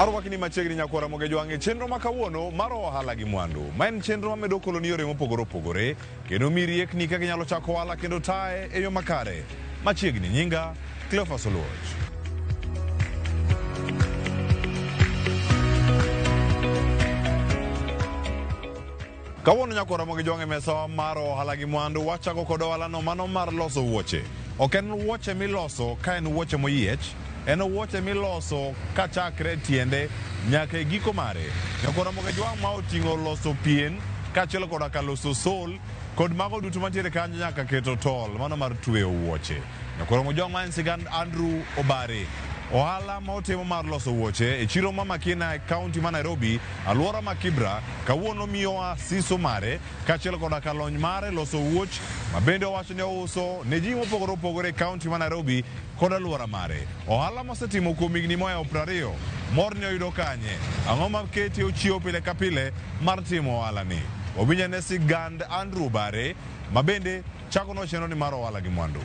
Arwakni machiegni nyakwara Ramogi Jwang' e chenro ma kawuono mar ohala gi mwandu. Ma en chenro mamedo koloni yore mopogore opogore kendo mi riekni kaka inyalo chako ohala kendo taye e yo makare. Machiegni nyinga Cleophas Oluoch. Kawuono nyako Ramogi Jwang' e mesa mar ohala gi mwandu wachako kod ohalano mano mar loso wuoche. Ok en wuoche miloso ka en wuoche moyiech, en wuoche miloso kachakre tiende nyaka e giko mare. Nyako Ramogi Jwang' ma oting'o loso pien kaachiel koda ka loso sol kod mago duto mantiere kanyo nyaka keto tol mano mar tweyo wuoche. Nyako Ramogi Jwang' ma en sigand Andrew Obare. Ohala ma otimo mar loso wuoche e chiro ma Makina e kaunti ma Nairobi, alwora ma Kibra, kawuono miyowa siso mare kaachiel koda ka lony mare loso wuoch ma bende owacho ni ouso ne ji mopogore opogore e kaunti ma Nairobi kod alwora mare. Ohala mosetimo kuom higni mohewo 20, mor ni oyudo kanye? Ang'o ma kete ochiewo pile ka pile mar timo ohala ni? Wawinj ane sigand Andrew Obare ma bende chakonwa chenro ni mar ohala gi mwandu.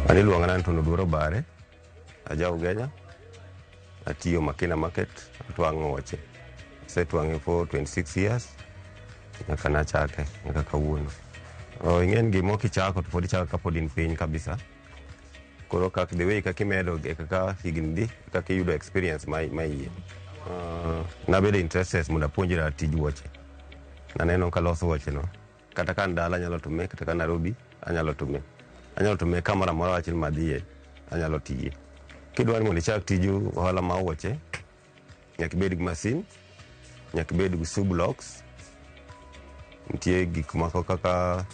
An iluonga ni Anton Oduor Obare, aja Ugenya, atiyo Makina Market, atwang'o wuoche. Asetwang'e for 26 years, nyaka nachake, nyaka kawuono. Oh, ing'e ni gimoro kichako to pod ichako kapod in piny kabisa. Koro kak the way kaka imedo e kaka higni dhi, e kaka iyudo experience ma ma iye. Nabedo interested mondo apuonjra tij wuoche. Naneno kaloso wuoche no, kata ka an dala anyalo tume, kata ka Nairobi anyalo tume. Anyalo tume kamoro amora wach ni madhiye, anyalo tiye. Kidwa ni mondo ichak tij ohala mar wuoche, nyaka ibed gi masin, nyaka ibed gi shoe blocks, nitie gik moko kaka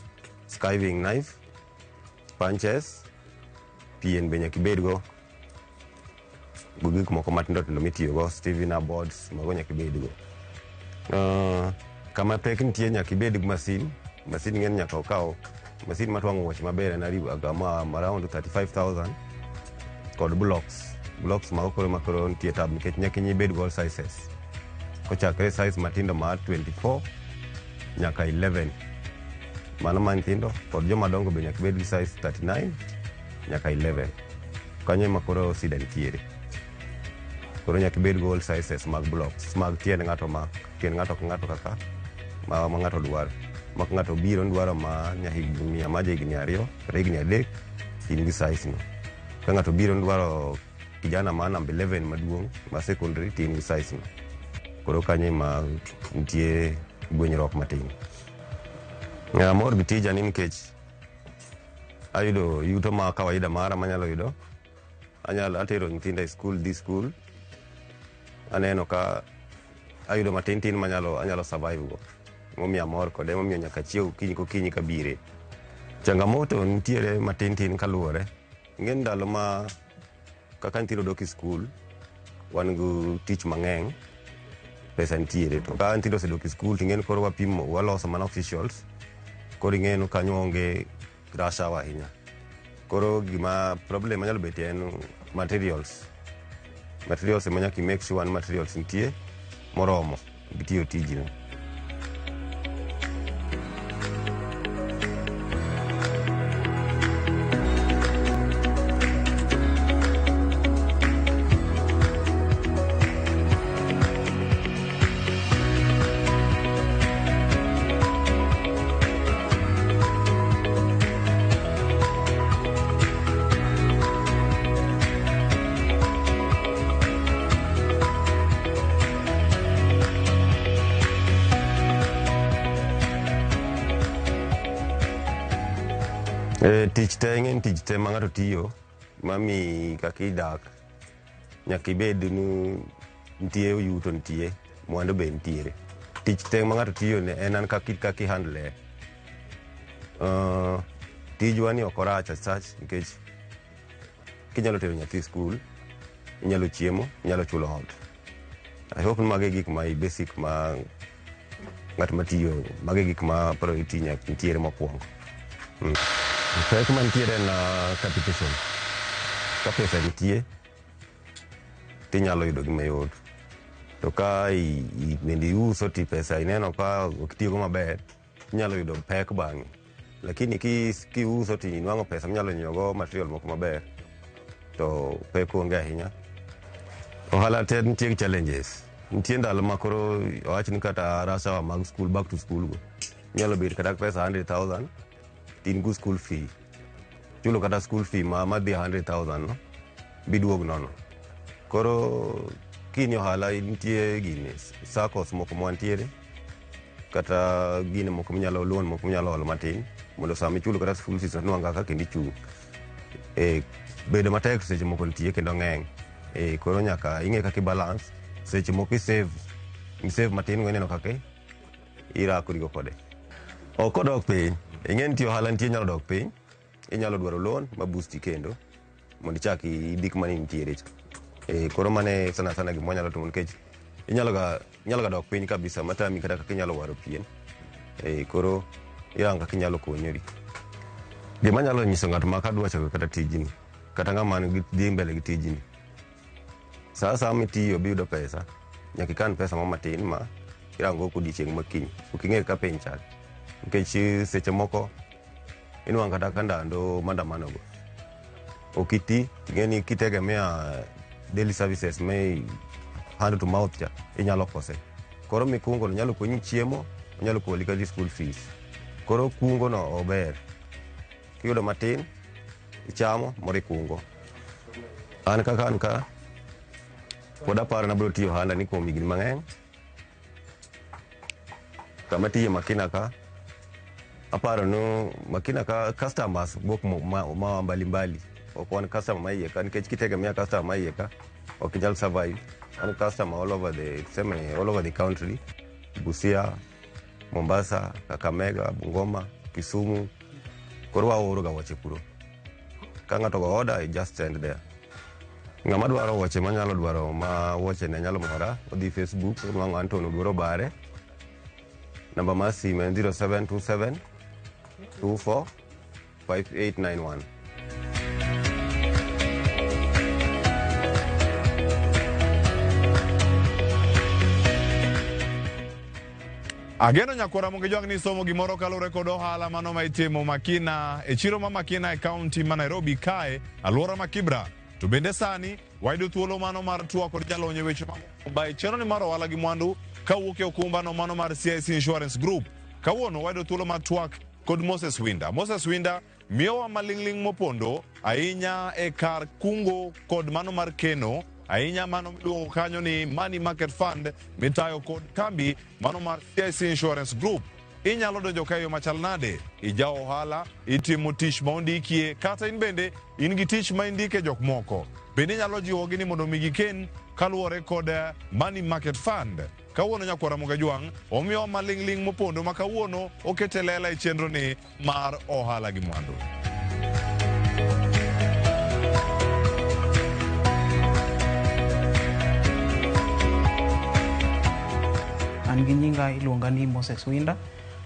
skiving knife, punches, pien be nyaka ibed go, gi gik moko matindo tindo mitiyo go, stiffener boards, mago nyaka ibed go. Kama pek nitie nyaka ibed gi masin, masin ing'e ni nyaka okaw, masin matwang'o wuoche maber en around 35,000 kod blocks. Blocks mago koro makoro nitie tab nikech nyaka ibed go all sizes. Kochakre size matindo mar 24 nyaka 11. Mano ma nyithindo kod joma dongo be nyaka bed gi size 39 nyaka 11. Kanyo ema koro sida nitiere. Koro nyaka ibed go all sizes mag blocks mag tiend ng'ato ma tiend ng'ato ka ng'ato kaka ma, ma ng'ato dwaro. Ma ka ng'ato obiro ni dwaro ma nyahigni ma jahigni 2 kata higni 3 in gi size no. Ka ng'ato obiro ni dwaro kijana ma namba 11 maduong' ma secondary to in gi size no. Koro kanyo ema nitie gwenyruok matin. Amor gi tija ni nikech ayudo yuto ma kawaida mara manyalo yudo. Anyalo atero nyithinda e school, dhi school. Aneno ka ayudo matin tin manyalo anyalo survive go. Momiyo amor kode, momiyo nyaka achiew okinyi kokinyi kabire. Changamoto nitiere matin tin kaluwore. Ing'e ni ndalo ma kaka nyithindo dok e school, wan gi tich mang'eny, pesa nitiere. To ka nyithindo osedok e school, to ing'e ni koro wapimo, waloso mana officials. Koro ing'e ni kanyo onge rush hour ahinya. Koro gima problem manyalo betie en materials. Materials ema nyaka i make sure ni materials nitie moromo gitiyo tijno. Tich te ing'e ni tich te ma ng'ato tiyo mamiyi kaka idak nyaka ibed ni nitie yuto nitie mwandu be nitiere. Tich te ma ng'ato tiyo ne en an kaka i handle. Tijwa ni ok orach as such nikech kinyalo tero nyathi skul, inyalo chiemo, inyalo chulo ot. I hope ni mago e gik ma basic ma ng'at matiyo, mago e gik ma priority nyaka nitiere mokwongo. Pek mantiere en capitation. Ka pesa nitie, tinyalo yudo gi mayot. To ka bende iuso ti pesa ineno ka ok itiyogo maber, inyalo yudo pek bang'e. Lakini kiuso to inwang'o pesa minyalo nyiewogo material moko maber, to pek onge ahinya. Ohala te nitie gi challenges. Nitie ndalo ma koro owach ni kata rush hour mag school back to school go. Inyalo bet kata pesa 100,000 to in go school fee. Chulo kata school fee ma madhi 100,000 no biduog nono. Koro kini ohala nitie gini SACCOs moko mwantiere kata gine moko minyalo loan moko minyalo holo matin mondo sama ichulo kata school fees nwang' kaka kendo ichung'. E, bedo matek seche moko nitie kendo ng'eny. E, koro nyaka ing'e kaka i balance seche moko i save matin go ineno kaka irakorigo kode. Ok odok piny, ing'e nitie ohala nitie nyalo dok piny, inyalo dwaro loan ma boost kendo mondo ichak idhi kuma ne intiere cha. E, koro mane sana sana gima wanyalo timo nikech inyalo ga dok piny kabisa matami kata kaka inyalo waro pien. E, koro irango kaka inyalo konyori. Gima anyalo nyiso ng'at ma kadwa chako kata tijni, kata ng'ama dhi mbele gi tijni, sa asaya mitiyo biyudo pesa, nyaka ikan pesa mo matin ma irango go odiochieng' ma kiny. Ok ing'e kaka piny chal. Nikech seche moko inwang'o kata ka ndalo maandamano go. Ok iti, ting'e ni kitegemea daily services me hand to mouth cha, inyalo kose. Koro mikungo no nyalo konyi chiemo, onyalo koli kata school fees. Koro kungo no ober. Kiyudo matin, ichamo, moro ikungo. An kaka an ka, pod aparo ni abiro tiyo ohala ni kuom higni mang'eny. Kama tiye Makina ka, aparo ni Makina ka customers wuok ma mbalimbali. Ok wan customer ma iye ka, nikech kitegemea customer ma iye ka, ok inyal survive. An customer all over the, tuseme all over the country. Busia, Mombasa, Kakamega, Bungoma, Kisumu. Koro waoro ga wuoche kuro. Ka ng'ato go order, I just send there. Ng'ama dwaro wuoche manyalo dwaro ma wuoche ne nyalo mora, odhi Facebook, onwang'o Anton Oduor Obare. Namba mar simu en 0727 24 5891. Ageno nyakwara Ramogi Jwang' ni somo gimoro kaluwore kod ohala mano ma itimo Makina e chiro ma Makina e kaunti ma Nairobi kae alwora ma Kibra. To bende sani wayudo thuolo mano mar twak kod jalony e weche mag okumba e chenro ni mar ohala gi mwandu kawuok e okumbano mano mar CIC Insurance Group. Kawuono wayudo thuolo mar twak kod Moses Winda. Moses Winda miyowa maling'ling' mopondo ahinya e kar kungo kod mano mar keno ahinya mano miluongo kanyo ni Money Market Fund mitayo kod kambi mano mar CIC Insurance Group. Inyalo donjo ka e yo machal nade? Ija ohala, itimo tich ma ondikie, kata in bende in gi tich ma indike jok moko. Bende inyalo jiwogi ni mondo mi giken kaluwore kod Money Market Fund. Kawuono nyakwara Ramogi Jwang' omiyowa maling'ling' mopondo ma kawuono okete lela e chenro ni mar ohala gi mwandu. An gi nyinga iluonga ni Moses Winda.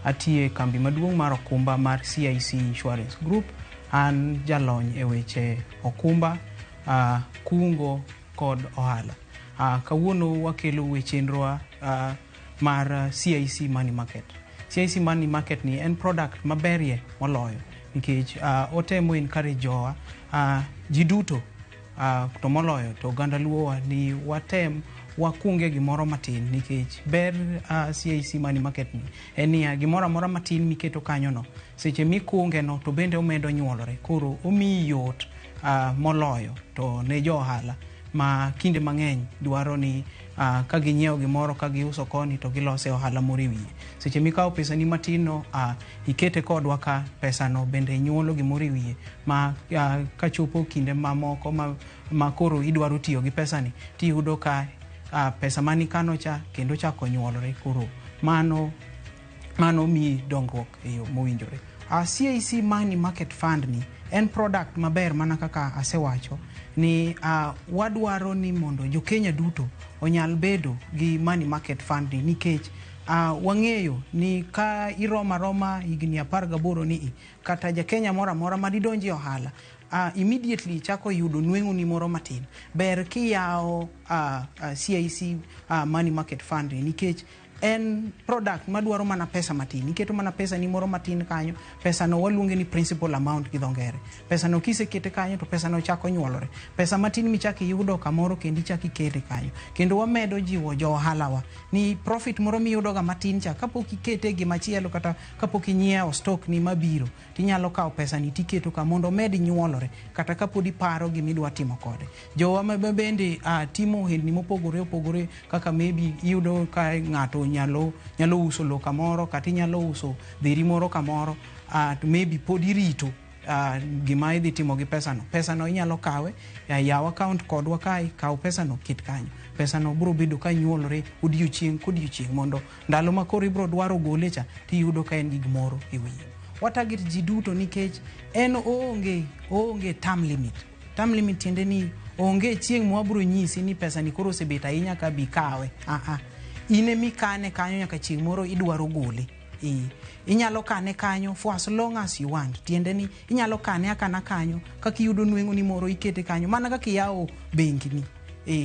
Atiye kambi maduong' mar okumba mar CIC Insurance Group. An jalony e weche okumba, kungo kod ohala. Kawuono wakelo e chenrowa mar CIC Money Market. CIC Money Market ni en product maberie moloyo nikech otemo encourage jowa ji duto to moloyo to oganda luowa ni watem wakunge gimoro matin nikech ber CIC Money Market ni en niya gimoro amora matin miketo kanyono seche mikunge no to bende omedo nyuolore koro omiyi yot moloyo to ne jo ohala ma kinde mang'eny dwaro ni ka ginyiewo gimoro ka giuso koni to gilose ohala moro e wiye. Seche mikawo pesani matin no ikete kodwa ka pesano bende nyuolo gimoro e wiye ma kachopo kinde mamoko ma koro idwaro tiyo gi pesani tiyudo ka pesa manikano cha kendo chako nyuolore koro mano miyi dongruok e yo mowinjore. CIC Money Market Fund ni en product maber mana kaka asewacho ni wadwaro ni mondo jo Kenya duto onyal bedo gi Money Market Fund ni nikech wang'eyo ni ka iromo aroma higni 18 ni kata ja Kenya moro amora madidonji e ohala immediately chako yudo nweng'o ni moro matin ber kiyawo CIC Money Market Fund ni nikech En product madwaro mana pesa matin. Iketo mana pesa ni moro matin kanyo. Pesa no waluonge ni principal amount gi dho ngere. Pesa no kisekete kanyo to pesa no chako nyuolore. Pesa matin michako iyudo kamoro kendo ichako ikete kanyo. Kendo wamedo jiwo jo ohala wa ni profit moro miyudo ga matin cha kapok ikete e gimachielo kata kapok inyiewo stock ni mabiro, tinyalo kawo pesa ni tiketo ka mondo omed nyuolore kata kapod iparo gimidwa timo kode. Jowa ma bende timo ohelni mopogore opogore, kaka maybe iyudo ka ng'ato nyalo uso lo kamoro kata inyalo uso dheri moro kamoro, to maybe pod irito gima idhi timo gi pesano. Pesano inyalo kawe, yaw account kodwa kae, kaw pesano ket kanyo. Pesano biro bedo ka nyuolore odiochieng' kodiochieng' mondo ndalo ma koro ibiro dwaro gole cha tiyudo ka en gi gimoro e wiye. Wa target ji duto nikech en oonge term limit. Term limit tiende ni onge chieng' mwabiro nyisi ni pesa ni koro osebet ahinya ka bi kawe. In emikane kanyo nyaka chieng' moro idwaro gole. Inyalo kane kanyo for as long as you want. Tiende ni inyalo kane akana kanyo kaka iyudo nweng'o ni moro ikete kanyo mana kaka iyawo bengi ni.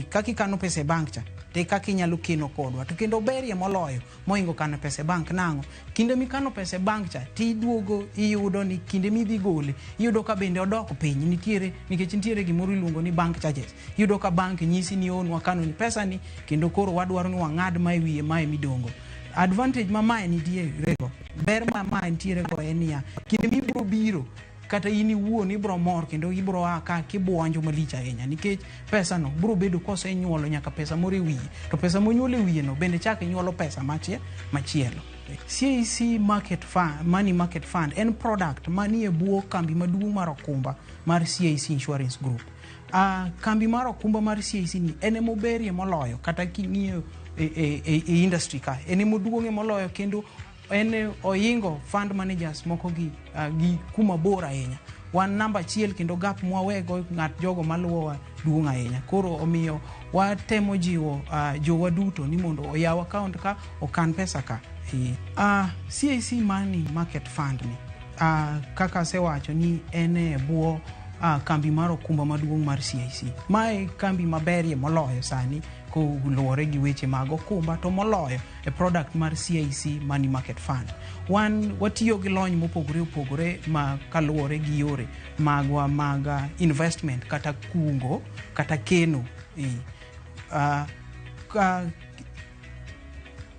Kaka ikano pesa e bank cha te kaka inyalo keno kodwa. To kendo berie moloyo mohingo kano pesa e bank nang'o? Kinde mikano pesa e bank cha tiduogo iyudo ni kinde midhi gole iyudo ka bende odok piny nitiere nikech nitiere gimoro iluongo ni bank charges. Iyudo ka bank nyisi ni on wakano ni pesa ni kendo koro wadwaro ni wang'ad mae wiye mae midongo. Advantage ma mae nitiere go, ber ma mae nitiere go en niya, kinde mibiro biro kata in iwuon ibiro mor kendo ibiro a ka kibuonjo malich ahinya nikech pesa no biro bedo kosenyuolo nyaka pesa moro e wiye, to pesa monyuolo e wiye no bende chak nyuolo pesa machielo. CIC Market Fund, Money Market Fund en product manie bwo kambi maduong' mar okumba mar CIC Insurance Group. Kambi mar okumba mar CIC ni en emoberie moloyo kata king'iyo e industry ka en emoduong'ie moloyo kendo en oingo fund managers moko gi kuma bor ahinya. Wan namba achiel kendo gap mwawego ng'at jogo maluwowa duong' ahinya. Koro omiyo watemo jiwo jowa duto ni mondo oyaw account ka okan pesa ka. CIC Money Market Fund ni kaka asewacho ni en e bwo kambi mar okumba maduong' mar CIC. Mae kambi maberie moloyo sani koluwore gi weche mag okumba to moloyo e product mar CIC Money Market Fund. Wan watiyo gi lony mopogore opogore ma kaluwore gi yore magwa mag investment kata kungo kata keno.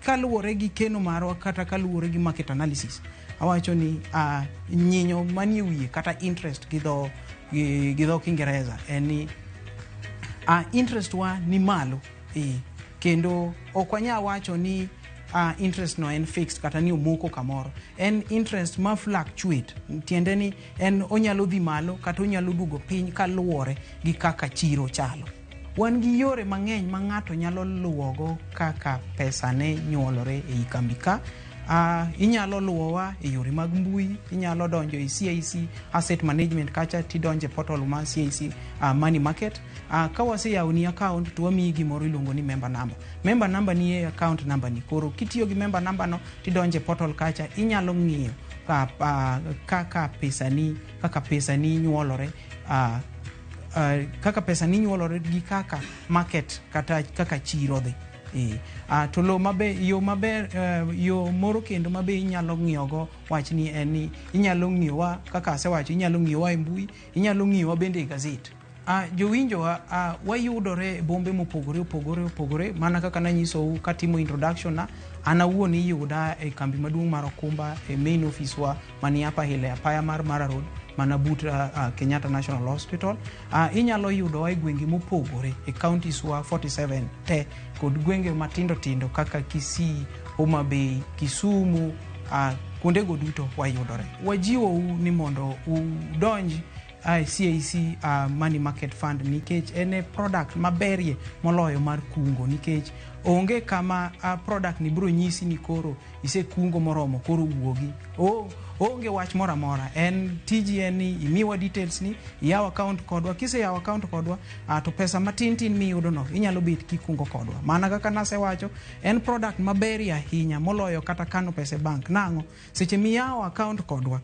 Kaluwore gi keno marwa kata kaluwore gi market analysis, awacho ni nyinyo manie wiye kata interest gi dho Kiingereza en ni interest wa ni malo, kendo ok wanyal wacho ni interest no en fixed kata ni omoko kamoro. En interest ma fluctuate, tiende ni en onyalo dhi malo kata onyalo duogo piny kaluwore gi kaka chiro chalo. Wan gi yore mang'eny ma ng'ato nyalo luwogo kaka pesa ne nyuolore ei kambi ka. Inyalo luwowa e yore mag mbui, inyalo donjo e CIC Asset Management kacha tidonjo e portal mar CIC Money Market. Ka waseyawoni account to wamiyi gimoro iluongo ni member number. Member number ni e account number ni. Koro kitiyo gi member number no tidonjo e portal kacha inyalo ng'iyo kaka pesa ni nyuolore, kaka pesa ni nyuolore gi kaka market kata kaka chiro dhi. To lo mabe yo maber, yo moro kendo mabe inyalo ng'iyogo wachni en ni inyalo ng'iyowa kaka asewacho, inyalo ng'iyowa e mbui, inyalo ng'iyowa bende e gazet. Jowinjowa, wayudore e bombe mopogore opogore opogore mana kaka nanyisou katimo introduction na an awuon iyuda e kambi maduong' mar okumba e main office wa mani Upper Hill e apaya mar Mara Road mana but Kenyatta National Hospital. Inyalo yudowa e gwenge mopogore e counties wa 47 te kod gwenge matindo tindo kaka Kisii, Homa Bay, Kisumu, kuondego duto wayudore. Wajiwou ni mondo udonj CIC Money Market Fund nikech en e product maberie moloyo mar kungo nikech onge kama product ni biro nyisi ni koro isekungo moromo koro wuogi. Onge wach moro amora. En tiji en ni imiwa details ni, iyaw account kodwa. Kiseyawo account kodwa, to pesa matin tin miyudo no inyalo bet kikungo kodwa. Mana kaka nasewacho, en product maberie ahinya moloyo kata kano pesa e bank. Nang'o? Seche miyawo account kodwa,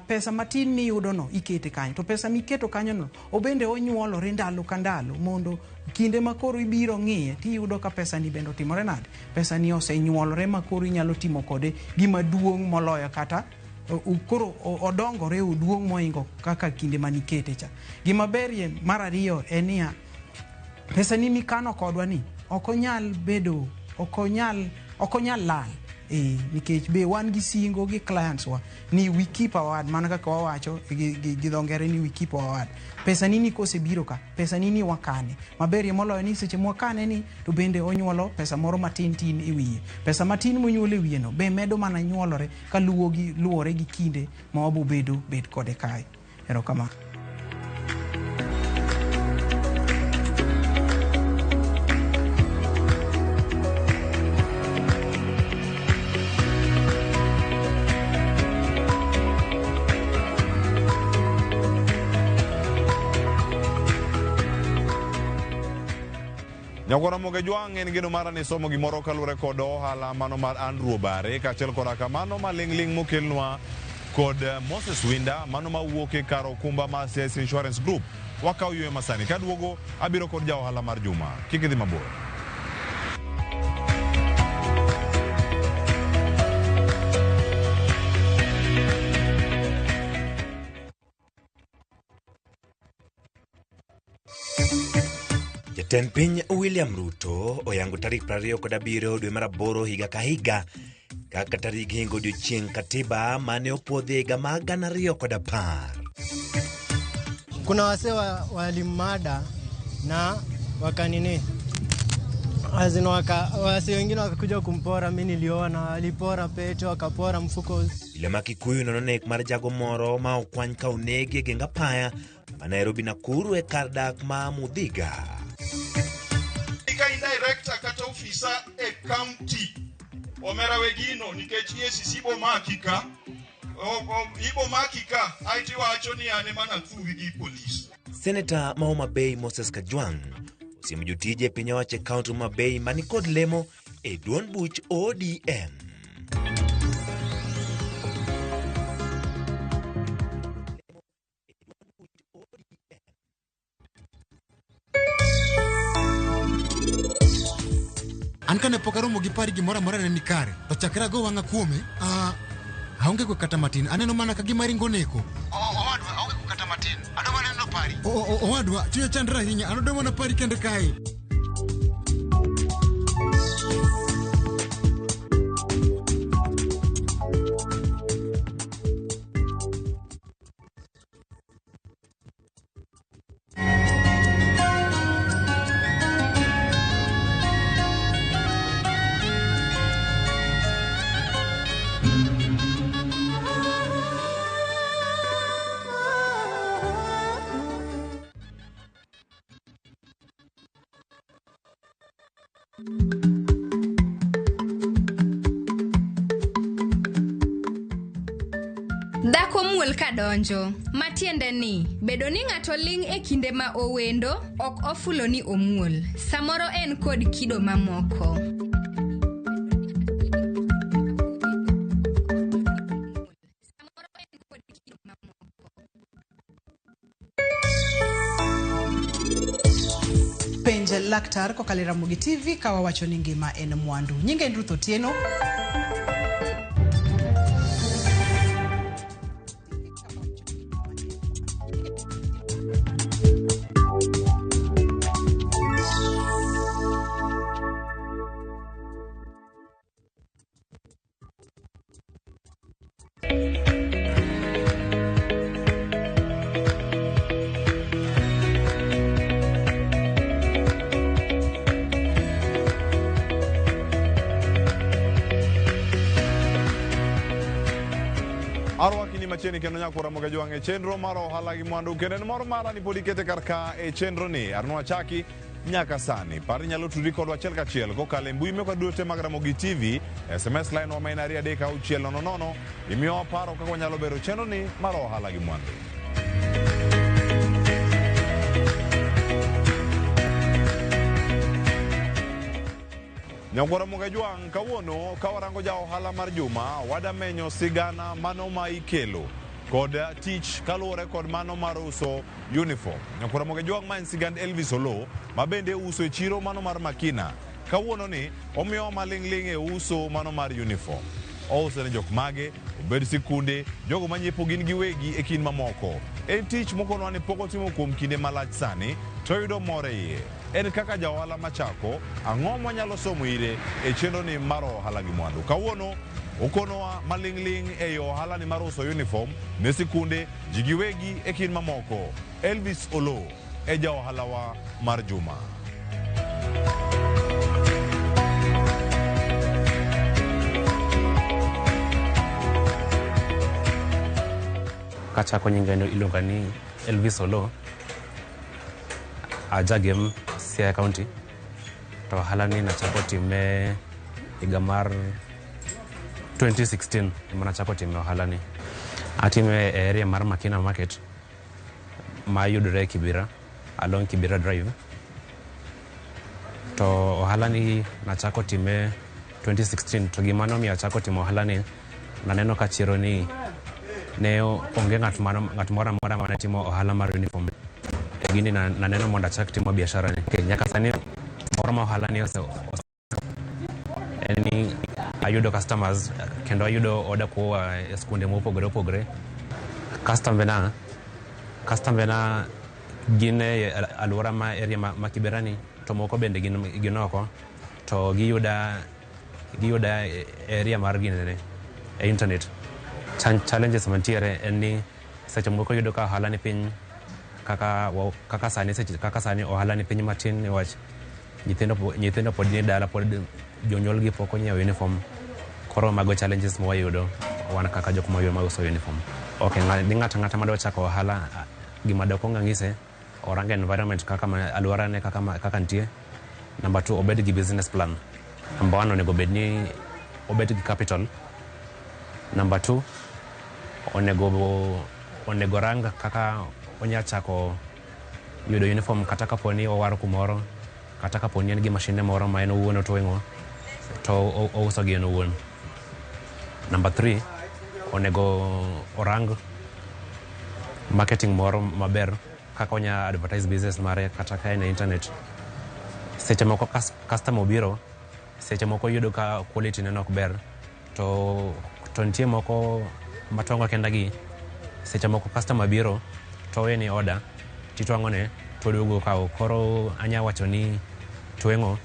pesa matin miyudono ikete kanyo to pesa miketo kanyono obende onyuolore ndalo ka ndalo mondo kinde ma koro ibiro ng'iye tiyudo ka pesa ni bende otimore nade, pesa ni osenyuolore ma koro inyalo timo kode gima duong' moloyo kata koro odongore oduong' moingo kaka kinde manikete cha. Gima berie mar ariyo en niya, pesa ni mikano kodwa ni ok onyal bedo ok onyal lal nikech be wan gi singo gi clients wa ni we keep our word, mana kaka wawacho gi dho ngere ni we keep our word. Pesa ni ni kosebiro ka, pesa ni ni wakane maberie moloyo ni seche mwakane ni to bende onyuolo pesa moro matin tin e wiye. Pesa matin monyuolo e wiye no be medo mana nyuolore ka luwore gi kinde ma wabobedo bet kode kae. Erokamano. Nyakwara Moge Jwang' en geno mara ni somo gimoro kaluwore kod ohala mano mar Andrew Obare kaachiel koda kamano maling'ling' mokelnwa kod Moses Winda mano mawuok e kar okumba mar CIC Insurance Group. Wakawo yueyo masani kaduogo abiro kod ja ohala mar juma. Kik idhi mabor. Jatend piny William Ruto oyango tarik 27 dwe mar aboro higa ka higa kaka tarik hingo odiochieng' katiba mane opuodhi higa mar 2010. Kuna wasee walimada na wakanini azin waka, wasee wengine wakakuja kumpora. Mi niliona walipora pete, wakapora mfuko. Obila ma Kikuyu nono nek mar jago moro ma okwany ka onegi e geng apaya ma Nairobi Nakuru e kar dak ma Mudhiga. Ka in director kata ofisa e county, omera we gino nikech EACC bo maki ka, ibo maki ka, aeto iwacho ni an ema nathuwi gi polis. Seneta ma Homa Bay Moses Kajwang' osiemo jotije e piny owacho e kaunti Homa Bay manikod lemo e duond buch ODM. An kane pok aromo gi pari gimoro amora ne ni kare, to chakre ago wang'a kuome, aonge kwe kata matin. Aneno mana ka gima ringo neko. Owadwa, aonge kwe kata matin. Adwa mana neno pari. Owadwa, chunya chandre ahinya. An adwa mana pari kende kae. Dhako muol kadonjo, matiende ni bedo ni ng'ato ling' e kinde ma owendo ok ofulo ni omuol. Samoro en kod kido mamoko. Penj laktar kokalo e Ramogi TV ka wawacho ni ngima en mwandu. Nyinga en Ruth Otieno. Arwakini machiegni kendo nyakora Ramogi Jwang' e chenro mar ohala gi mwandu kendo en mor mara ni pod ikete kar ka e chenro ni Arno Achaki nyaka sani. Par ni nyalo tudri kodwa achiel kachiel kokalo e mbui mekwa duto mag Ramogi TV, SMS line wa ma en 23600, imiyowa paro kaka wanyalo bero chenro ni mar ohala gi mwandu. Nyakwara Ramogi Jwang' kawuono ka warango ja ohala mar juma wadamenyo sigana mano ma ikelo Kod tich kaluwore kod mano mar uso uniform. Nyakwar Ramogi Jwang' ma en sigand Elvis Oloo ma bende uso e chiro mano mar Makina. Kawuono ni omiyowa maling'ling' e uso mano mar uniform. Ouso ne jok mage, obed sikunde, jogo manyiepo gin giwegi e kind mamoko. En tich mokonwa ni pok otimo kuom kinde malach sani to oyudo mor e iye. En kaka ja ohala machako, ang'o mwanyalo somo ire e chenro ni mar ohala gi mwandu. Kawuono okonowa maling'ling' ei ohala ni mar uso uniform ne sikunde, ji giwegi e kind mamoko. Elvis Oloo e ja ohalawa mar juma. Kachako nyinga iluonga ni Elvis Oloo, aja Gem, Siaya County. To ohala ni nachako time higa mar 2016 ema nachako time ohala ni. Atime e area mar Makina Market ma yudore Kibera, along Kibera Drive. To ohala ni nachako time 2016 to gima nomiyo achako timo ohala ni naneno ka chiro ni ne onge ng'at moro amora mane timo ohala mar uniform. E gini naneno mondo achak timo biashara ni. Okay, nyaka sani moro ma ohala ni ose en ni ayudo customers kendo ayudo order koa e skunde mopogore opogore. Customer na gin e alwora ma area ma Kibera ni to moko bende gin oko to giyuda e area mar ginene e internet. Challenges mantiere en ni seche moko yudo ka ohala ni piny kaka sani seche kaka sani ohala ni piny matin niwach nyithindo pod ni dala, pod jonyuol gi pok onyiewo uniform. Koro mago challenges ma wayudo wan kaka jok ma uso uniform. Okay, ni ng'ato ang'ata madwa chako ohala, gima dakwong ang'ise orang environment kaka alwora ne kaka nitie. Number two, obed gi business plan. Number one, onego bed ni obed gi capital. Number two, onego rang kaka onya chako yudo uniform, kata kapo ni owaro kumoro, kata kapo ni en gi mashinde moro ma en owuon otweng'o to ouso gi en owuon. Number three, onego orang marketing moro maber kaka onya advertise business mare kata ka en e internet. Seche moko customer obiro, seche moko yudo ka quality ne ok ber, to nitie moko matwang'o kenda gi. Seche moko customer biro to owe ni order titwang'o ne to oduogo okawo. Koro anya wacho ni tweng'o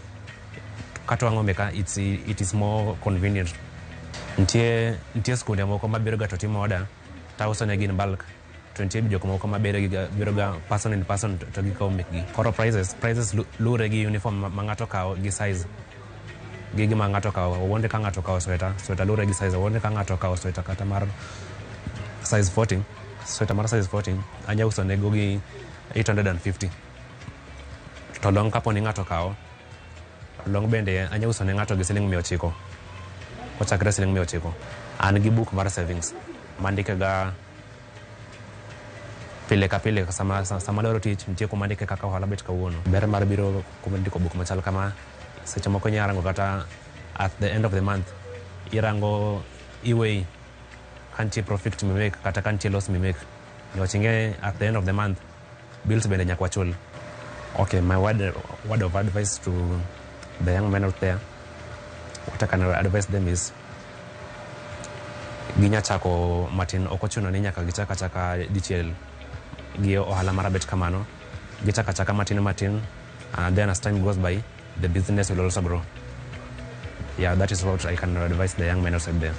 katwang'o meka it is more convenient. Nitie skunde moko mabiro ga to timo order tauso negi in bulk, to nitie jok moko mabiro biro ga person in person to gikawo mekgi. Koro prices luwre gi uniform ma ng'ato okawo gi size gi gima ng'ato okawo. Owuonde ka ng'ato okawo sweta, sweta luwre gi size. Owuonde ka ng'ato okawo sweta kata mar size 40, sweta mar size 40 anya uso nego gi 850. To long, kapo ni ng'ato okawo long bende anya uso ne ng'ato gi siling 900, kochakre siling 900. An gi book mar savings mandike ga pile ka pile sama adwaro tich nitie kuma andike kaka ohala bet kawuono. Ber mar biro kuma ndiko buk machal kama, seche moko inya rango kata at the end of the month, irango iweigh ka nitie profit mimake kata ka nitie loss mimake, niwach ing'e at the end of the month bills bende nyaka wachul. Okay, my word of advice to the young men out there, what I can advise them is ginya chako matin. Ok ochuno ni nyaka gichak achaka dichiel gi ohala marabet kamano. Gichako achaka matin matin, and then as time goes by the business will also grow. Yeah, that is what I can advise the young men outside there.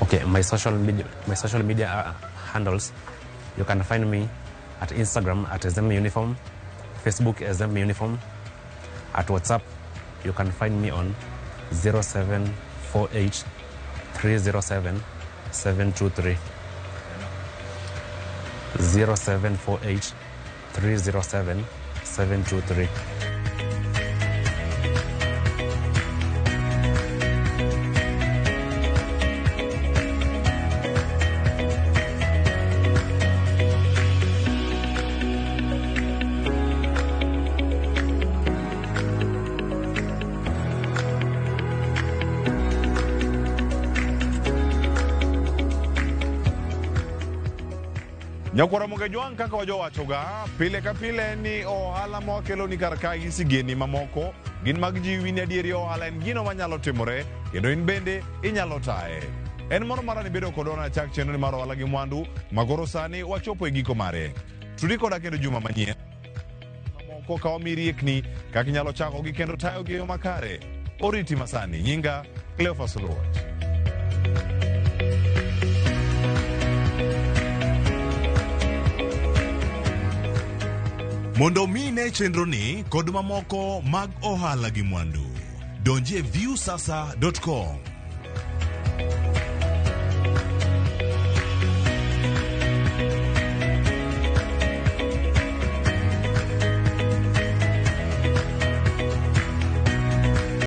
Okay, my social media handles, you can find me at Instagram at SM Uniform, Facebook SM Uniform. At WhatsApp you can find me on 0748 307 723, 0748 307 723. Nyakwara Mogejwang' kaka wajowachoga pile ka pile ni ohala ma wakelo ni kar kae gi sigendni mamoko gin mag jiwi ni adieri ohala en gino manyalo timore kendo in bende inyalo taye. En moro mara ni bedo kodwa na chak chenro ni mar ohala gi mwandu ma koro sani wachopo e giko mare. Tudi koda kendo juma manyien mamoko ka wamiyi riekni kaka inyalo chakogi kendo tayogi e yo makare. Oriti masani, nyinga Cleophas Oluoch. Mondo omi ine chenroni kod mamoko mag ohala gi mwandu, donji e viusasa.com.